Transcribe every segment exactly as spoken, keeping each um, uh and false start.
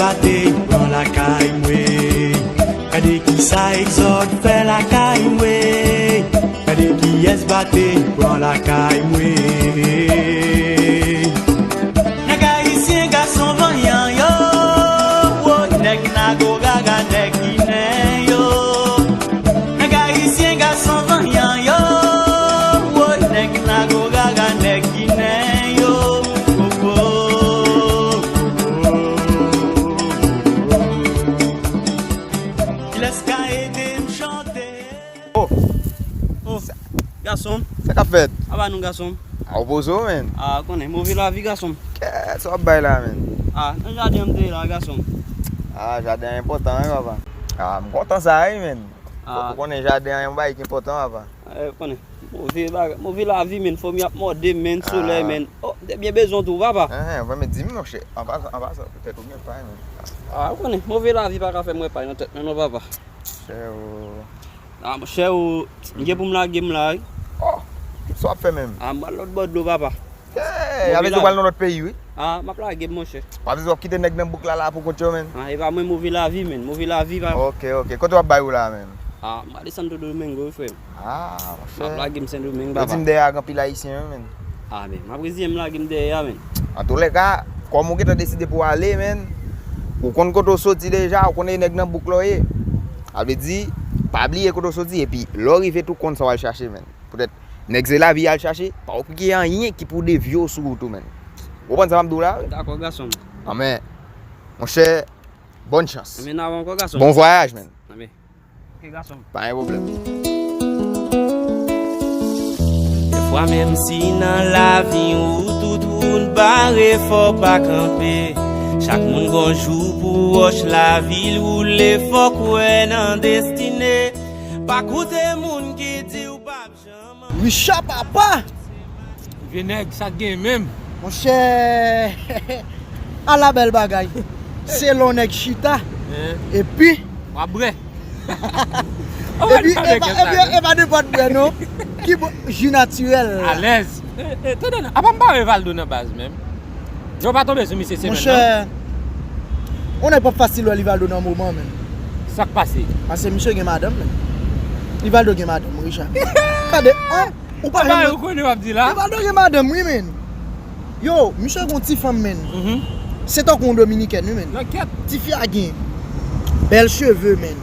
Bate pran lakay mwen. Gade kisa Exode fè lakay mwen. Gade kiyès Bate pran lakay mwen. Nèg ayisyen gason vanyan yo. Woy, nèg Nago Gaga, nèg ginen yo. Nèg ayisyen gason vanyan yo. Woy, nèg Nago Gaga, nèg ginen yo. Oh, oh, oh, oh. Kilès ka ede m chante? Oh. Oh, gason m. Sa k ap fèt? Aba nou, gason m. A, ou poze w, menn? A, konnen, move lavi, gason m. Kèt, sa w ap bay la, menn? A, nan jaden an m te ye la, gason m. A, jaden an enpòtan, wi, papa. A, m kontan sa, wi, menn. A. Ou konnen jaden an yon bagay ki enpòtan, papa. E, konnen. Move bagay, move lavi, menn. Fanmi ap mòde m, menn, solèy, menn. Oh, m te byen bezwen w tou, papa. Enhen, vre, men di m, monchè. An pasan, an pasan, poutèt ou gen pay, menn. A, ou konnen, move lavi pa ka fè m wè pay nan tèt mwen, non, papa. Chè, ou. A, monchè, ou, m gen pou m lage m la, wi. Oh, kisa w ap fè menm? A, m pral lòt bò dlo, papa. Hey, avè di w pral nan lòt peyi, wi. A, m ap lage m, monchè. W ap di w ap kite nèg nan bouk la, la pou kont yo, menn? A, e pa mwen, move lavi, menn. Move lavi, pa. Ok, ok. Kote w ap bay ou la, menn? A, m pral desann Santo Domingo, wi, frè m. A, monchè. M ap lage m Sendomeng, papa. Yo di m dèyè a gen anpil ayisyen, wi, menn. A, men, m ap reziyen m lage m dèyè a, menn. Antoulèka, kòm ou gentan deside pou w ale, menn, ou konn kote w soti deja, ou konnen nèg nan bouk la w ye. Sa vle di, pa bliye kote w soti, epi lè w rive tou, konn sa w al chache, menn. Poutèt, nèg se lavi y al chache, pa okipe anyen ki pou devye w sou wout ou, menn. Ou konprann sa m ap di w la, wi? Dakò, gason m. Anben, monchè, bòn chans. Anben, n a wè ankò, gason m. Bon vwayaj, menn. Anben. Ok, gason m. Pa gen pwoblèm. Dèfwa, menm si nan lavi ou tout wout bare, fò w pa kanpe. Chak moun gon jou pou wòch lavi l woule, fò w kwè nan destine. Pa koute moun ki di w p ap Richard, papa! Vye nèg, sa k gen menm? Monchè, ala bèl bagay. Se lè yon nèg chita, epi w ap bwè. Epi, e pa, epi, e pa nenpòt bwè, non. Ki bwè? Ji natirèl. Alèz. E, e, tande non, apa m pa wè Valdo nan baz menm? Yo pa tonbe sou misye semèn nan? Monchè, yon nèg p ap fasil wè Livaldo nan moman, menn. Sa k pase? Paske misye gen madanm, menn. Livaldo gen madanm, wi, Richard. Gade, an, ou pa janm. Ou konnen w ap di la? Livaldo gen madanm, wi, menn. Yo, misye gon ti fanm, menn. Se tankou yon dominikèn, wi, menn. Ti fi a gen bèl cheve, menn.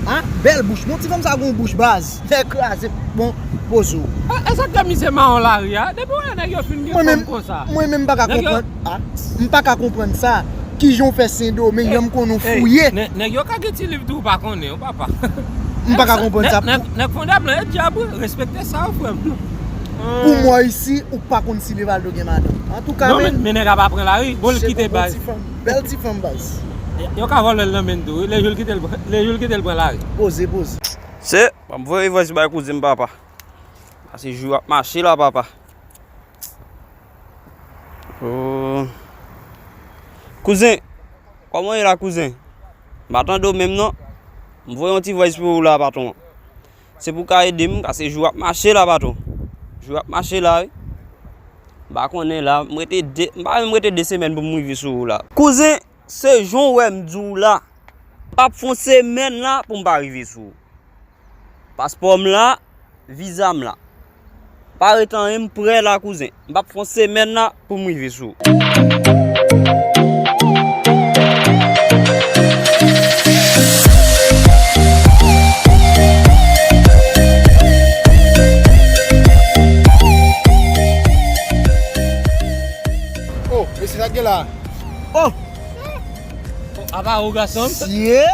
A, bèl bouch. Bon, ti fanm sa gon bouch baz. Fè kraze, bon, poze w. E, e sa k fè misye mawon lari a? Depi w wè nèg yo fin gen fanm konsa. Mwen menm, mwen menm m pa ka konprann. A, m pa ka konprann sa. Kijan w fè Sendomeng, jan m konnen w fouye. Nèg, nèg yo ka gen ti liv tou, ou pa konnen, wi, papa. M pa ka konprann sa. Nèg, nèg, nèg Fondab lan, e dyab, wi, respekte sa, wi, frè m. Pou mwen isi, ou pa konn si Livaldo gen madanm. Antouka, non, men, men nèg ap pran lari, bon, l kite baz. Bèl ti fanm baz. Yo ka vòlè l nan men tou, wi. Lè jou l kite l, lè jou l kite l pran lari. Poze, poze. Se, m ap voye voice bay kouzen m, papa. Pase jou ap mache la, papa. Oh. Kouzen, kòman w ye la, kouzen? M pa tande w menm, non. M voye yon ti voice pou ou la, patwon. Se pou w ka ede m, paske jou ap mache la, patwon. Jou ap mache la, wi. M pa konnen la, m rete de, m pa menm rete de semèn pou m rive sou ou la. Kouzen, se jan w wè m di w la. M p ap fè yon semèn la pou m pa rive sou ou. Paspò m la, viza m la. Pa ret anyen, m prè la, kouzen. M p ap fè yon semèn la pou m rive sou ou. Oh, mesye, sa k gen la? Oh! Oh, apa ou, gason m? Sye!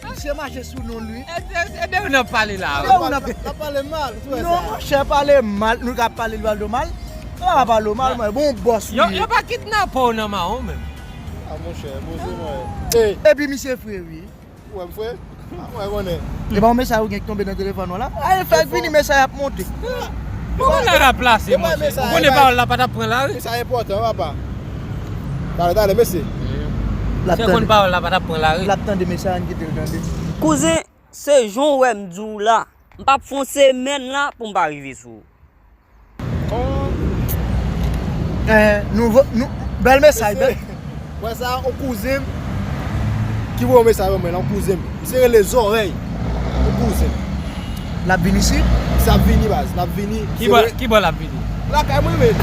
Misye mache sou nou, wi. E, e, e de ou n ap pale la? De ou n ap, n ap pale mal, ou wè sa? Non, monchè, pale mal. Nou ka pale Livaldo mal? Nou pa pale w mal, mwen. Bon, bòs ou ye. Yo, yo pa kidnape w nan mawon menm? A, monchè, poze mwen. Epi misye fre, wi. Ou wè m fre? A, mwen konnen. E pa yon mesaj ou gen ki tonbe nan telefòn ou la? A, e fè vini mesaj ap monte. Ou konn lè rap plase, monchè. Ou konnen pawòl la pa t ap pran lari. Mesaj enpòtan, papa. Talè, talè, mesye. Se konn pawòl la pa t ap pran lari. L ap tande mesaj, ann kite l tande. Kouzen, se jan w wè m di w la, m p ap fè yon semèn la pou m pa rive sou ou. Oh. Eh, nouvo, nou, bèl mesaj, bèl. Wè sa, yon kouzen m, Ki voye yon mesaj ban mwen, yon kouzen m. Misye rele Zòrèy. Yon kouzen m. L ap vin isit? Misye ap vini, baz. L ap vini. Ki bò, ki bò l ap vini? Lakay mwen, men.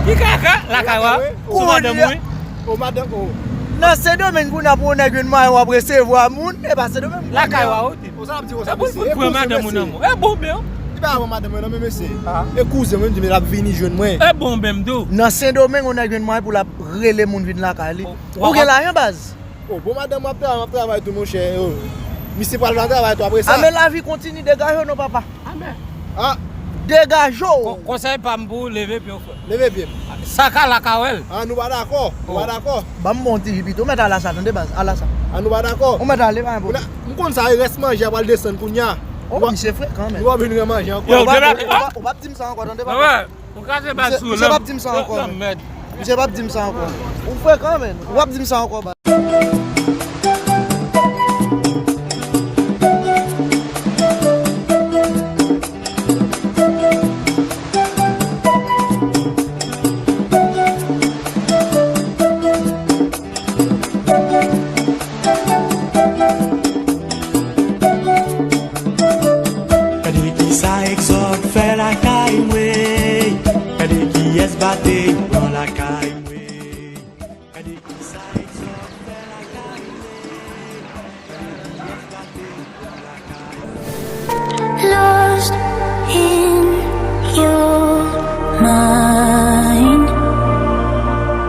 Ki kaka? Lakay w a? Sou madanm ou, wi? O madanm, o. Nan Sendomeng, kounye a pou yon nèg vin marye w ap resevwa moun, e pa Sendomeng. Lakay w a, wi. Konsa l ap di konsa, mesye. E pou pran madanm ou nan men. E bon, men. Li pa pran madanm mwen, non, men mesye. E kouzen mwen, m di, men l ap vini jwenn mwen. E bon, men, m di w. Nan Sendomeng, yon nèg vin marye pou l ap rele moun vin lakay li. Ou gen lajan, baz? O, bon, madanm, w ap travay, w ap travay tou, monchè. Misye pral nan travay tou apre sa. A, men lavi kontini, degaje w non, papa. Amèn. A. Degaje w. Konsèy pa m pou ou, leve pye w, frè. Leve pye m. Sa ka la ka wè l. A, nou pa dakò. Nou pa dakò. Ban m bon ti ji pito. Ou mèt al a sa, tande, baz. Al a sa. A, nou pa dakò. Ou mèt ale, pa gen pwoblèm. M konn sa, rès manje a pral desann kounye a. O, misye frekan, men. Nou pa vin manje ankò. Ou p ap di m sa ankò, tande, papa. Ou kraze baz sou misye, misye p ap di m sa ankò, men. Misye p ap di m sa ankò. Ou frekan, men. Ou p ap di m sa ankò, baz. Gade kisa Exòd fè lakay mwen. Gade kiyès batey pran lakay mwen. Gade kisa Exòd fè lakay mwen. Gade kiyès batey pran lakay mwen. Lost in your mind.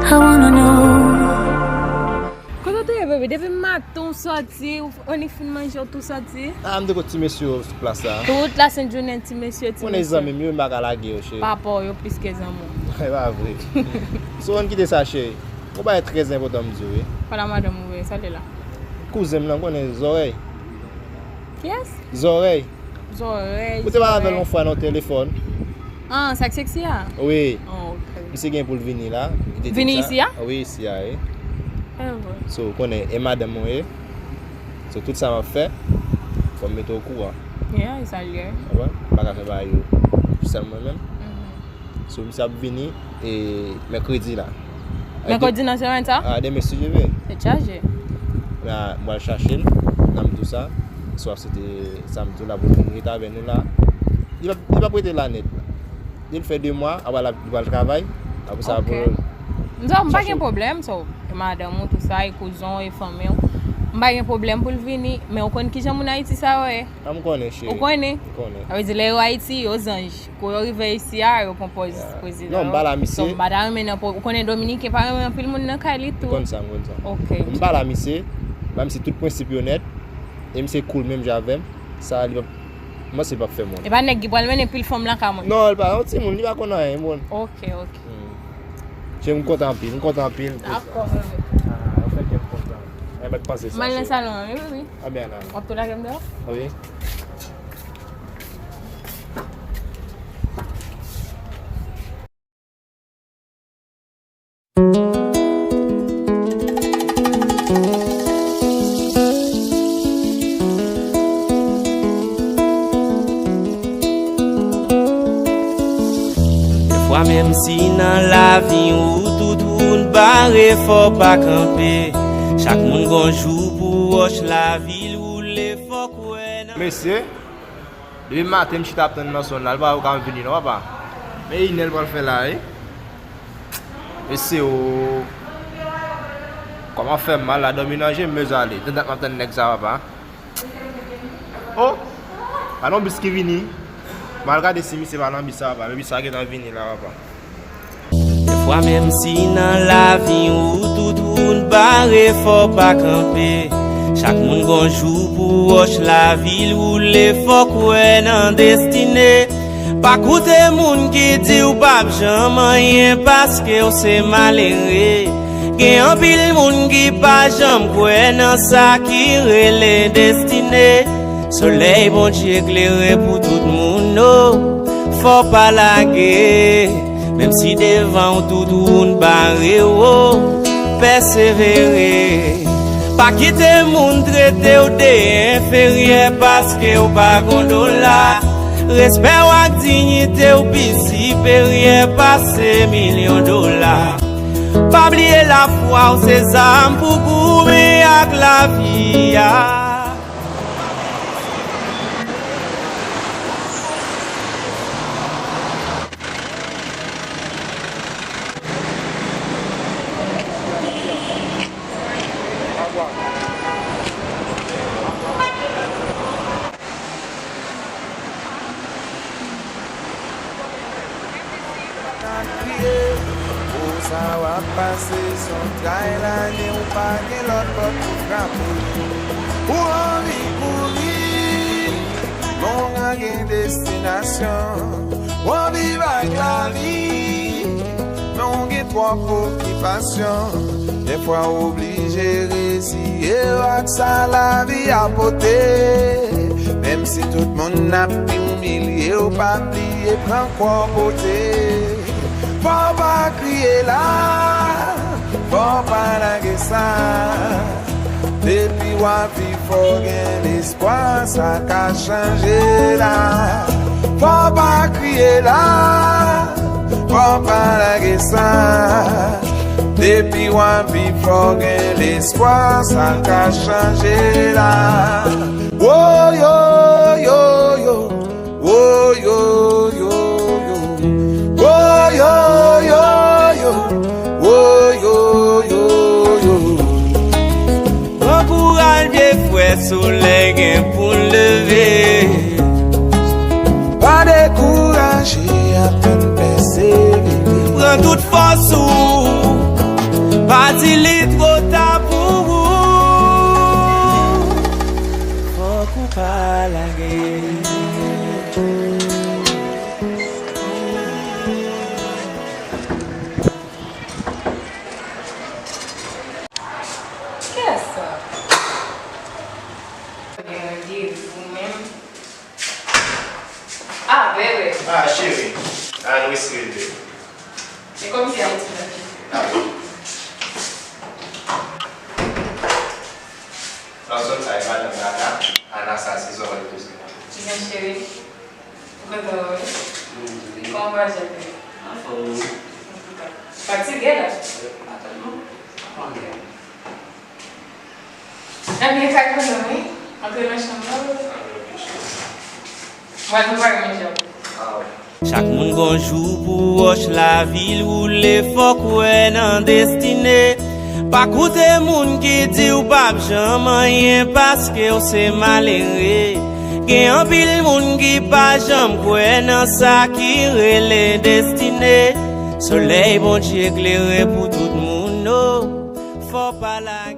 I wanna know. Kote w te ye, baby? Depi maten w sòti, w annik fin manje, w tou sòti. A, m te kot ti mesye yo sou plas la. Tout la sent jounen, ti mesye, ti mesye. Konnen zanmi m yo, m pa ka lage yo, cheri. Papa w yo plis ke zanmi w. E pa vre. So, ann kite sa, cheri. Gon bagay trè enpòtan m di w, wi. Pale a madanm ou, wi, sa l ye la? Kouzen m nan, konnen Zòrèy. Kiyès? Zòrèy. Zòrèy. Ou te pale avè l yon fwa nan telefòn. Ah, sa k seksi a? Wi. Oh, ok. Misye gen pou l vini la. Vini isi a? Wi, isi a, wi. E vre. So, ou konnen, e madanm mwen ye. So, tout sa m ap fè, fò m mete w okouran. Yeah, e sa l ye. Ou konprann? M pa ka fè bagay yo sèl mwen menm. So, misye ap vini, e, mèkredi la. Mèkredi nan semèn sa? A, demen, si Dye vle. Tèt chaje. La, m pral chache l, nan m di w sa. Swa se te samdi la pou l vin rete avè nou la. Li p ap, li p ap rete la nèt. Li fè de mwa, apre l ap, li pral travay. Apre sa, pou l chache. M pa gen pwoblèm, so, e madanm ou, tout sa, e kouzen w, e fanmi w. M pa gen pwoblèm pou l vini, men ou konn kijan moun Ayiti sa yo ye. A, m konnen, cheri. Ou konnen? M konnen. Sa vle di, lè yo Ayiti, yo zanj. Kou yo rive isi a, yo pran pòz prezidan yo. Non, m pa la, misye. So, m pa ta renmen nan po-, ou konnen Dominiken pa renmen anpil moun nan kay li tou. M konn sa, m konn sa. Ok. M pa la, misye. M ba misye tout prensip yo nèt. E misye cool menm jan avè m. Sa, li p ap, m panse li p ap fè m wont. E pa nèg ki pral mennen pil fanm lakay mwen? Non, li pa yon timoun, li pa konn anyen, bon. Ok, ok. Hmm. Cheri, m kontan anpil, m kontan anpil. Dakò, bebe. Ah, ou fè kè m kontan. E mèt panse sa, cheri. M al nan salon an, wi, wi, wi. A byen, al. W ap tou lage m deyò? Wi. Dèfwa, menm si nan lavi ou tout wout bare, fò w pa kanpe. Chak moun gon jou pou wòch lavi l woule, fò w kwè nan. Mesye, depi maten m chita ap tann nan sòn la, li pa ka vini non, papa. Men inè l pral fè la, wi. Mesye o. Kò m ap fè m mal la, dòmi nan je m bezwen ale. Tann dat m ap tann nèg sa, papa. O! Pa nan bis ki vini. M al gade si misye pa nan bis sa, papa. Men bis sa gentan vini la, papa. Dèfwa, menm si nan lavi ou tout wout bare, fò w pa kanpe. Chak moun gon jou pou wòch lavi l woule, fò w kwè nan destine. Pa koute moun ki di w p ap janm anyen paske w se malere. Gen anpil moun ki pa janm kwè nan sa ki rele destine. Solèy Bondye klere pou tout moun, o, fò w pa lage. Menm si devan w tout wout bare, o, pèsevere. Pa kite moun trete w de enferyè paske w pa gon dola. Respè w ak diyite w pi siperyè pase milyon dola. Pa bliye lafwa w se zam pou goumen ak lavi a. N ap kriye, pou sa w ap pase, se yon tray lane, ou pa gen lòt pòt pou frape. Ou anvi kouri, men w pa gen destinasyon. W anvi viv ak lavi, men w gen twòp okipasyon. Dèfwa w oblije reziye w ak sa lavi a pote. Menm si tout moun ap imilye w, pa bliye pran kwa w pote. Fò w pa kriye la, fò w pa lage sa. Depi w ap viv, fò w gen lespwa, sa ka chanje la. Fò w pa kriye la, fò w pa lage sa. Depi w ap viv, fò w gen lespwa, sa ka chanje la. Wo, yo, yo, yo. Wo, yo, yo, yo. Wo, yo, yo, yo. Wo, yo, yo, yo. Pran kouraj, vye frè, solèy gen pou l leve. Pa dekouraje, aprann pèsevere. Pran tout fòs ou, pa di li twò ta pou ou. Fòk ou pa lage. Kiyès sa? Gen randevou menm. Ah, bebe. Ah, cheri. Ah, nou eseye de. E kòmsi Ayiti la. Ah, bon. Nan zòn sa, e madanm Nana. Ana sa, se zòn mwen toujou. Kijan, cheri? Ou kontan wè w wi? Kòman vwayaj ap ye? Anfòm wi. Fatige la? Pa tèlman. Anyen. Ebyen, kay konnen wi. Antre nan chanm nan. Mwen prepare manje a. Ah, wi. Chak moun gon jou pou wòch lavi l woule, fò w kwè nan destine. Pa koute moun ki di w p ap janm anyen paske w se malere. Gen anpil moun ki pa janm kwè nan sa ki rele destine. Solèy Bondye klere pou tout moun, o. Fò w pa lage.